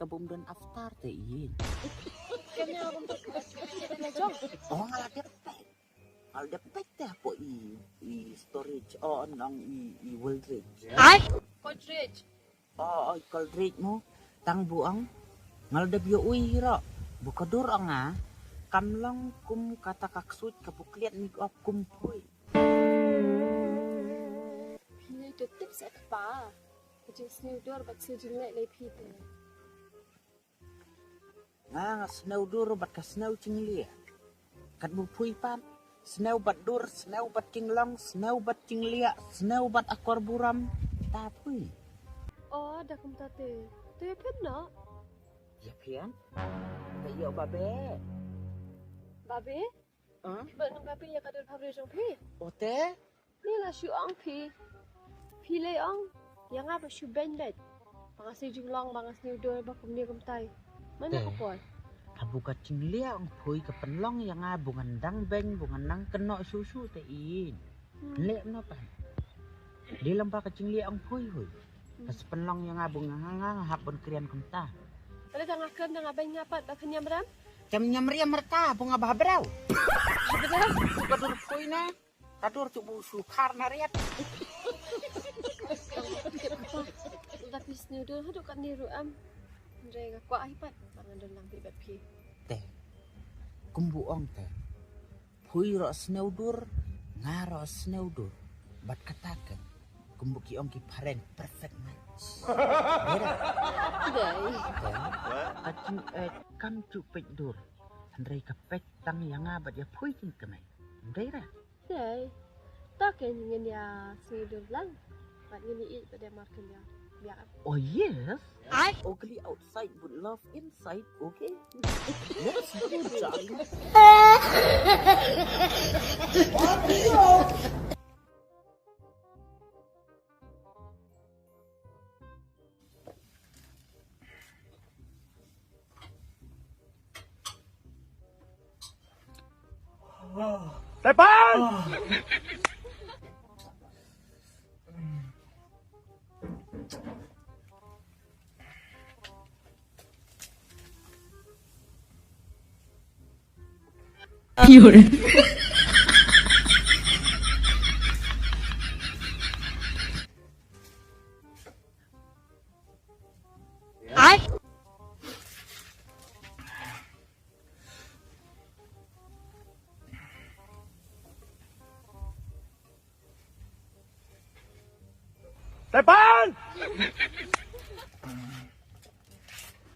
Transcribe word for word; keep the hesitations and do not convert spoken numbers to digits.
Bum don after te i. Kanya bum tu. Oh, nga la dep pek. Nga la dep pek te hapoh i, i storage. Oh, nong i, i Wildridge. Ai? Coldridge. Oh, oh, i Coldridge mo. Tang bu ong. Nga la dep ïohi ro. Bu ka dur ong ah. Kam long kum kata ka ksuid ka bukliat ni op kum pui. Phi lei to tip sa kpa. Ka jingsniew dur bad sniew jingleh lei phi te. Nga nga sniew dur bad ka sniew jingleh. Kat bu pui pat. Sniew bad dur, sniew bad jinglong, sniew bad jingleh, sniew bad akor buram. Ta pui. Oh, da kumta te. Te phin no? Ïa phin. Te ïa babe. Babe? Huh? Ba nang babe ïa ka dur pha bre jong phi. Ote? Ni la shu ong phi. Phi lei ong. Ïa nga ba shu beng beng. Ba nga sniew jinglong, ba nga sniew dur, ba kumne kumtai. Mana ka por? Abu ka jingleh ong phui ka pynlong ïa nga bu ngan dang beng, bu ngan nang kynnoh shu shu te in. Hmm. Leh no pan. Di lang ba ka jingleh ong phui hui. Ka sa pynlong ïa nga bu nga nga nga hap ban krian kumta. Kala da nga kren da nga beng nga pat da khan ïam ram? Kam ïam riam marta bu nga ba brau. Brau. Ka dur phui na. Ka dur tu bu su khar na riat. Da pis ni dur hadu kat ni ru am. Ndre ga kwa ai pat. Ba ngan don lang ti bat phi. Te. Kum bu ong te. Phui ro sniew dur, nga ro sniew dur. Bad kata ka, kumbu ki ong ki phareng perfect match. Dei. Dei. Ka jing, eh, kam ju peit dur. Hynrei ka peit tang ïa nga bad ïa phui jingkmen. Dei ra. Dei. Ta ka ngin ïa sniew dur lang. Bad ngin ïa ïeit bad ïa markylliang. Biang. Oh yes. Ugly outside but love inside, okay? Let's go, darling. Tepan! Tepan!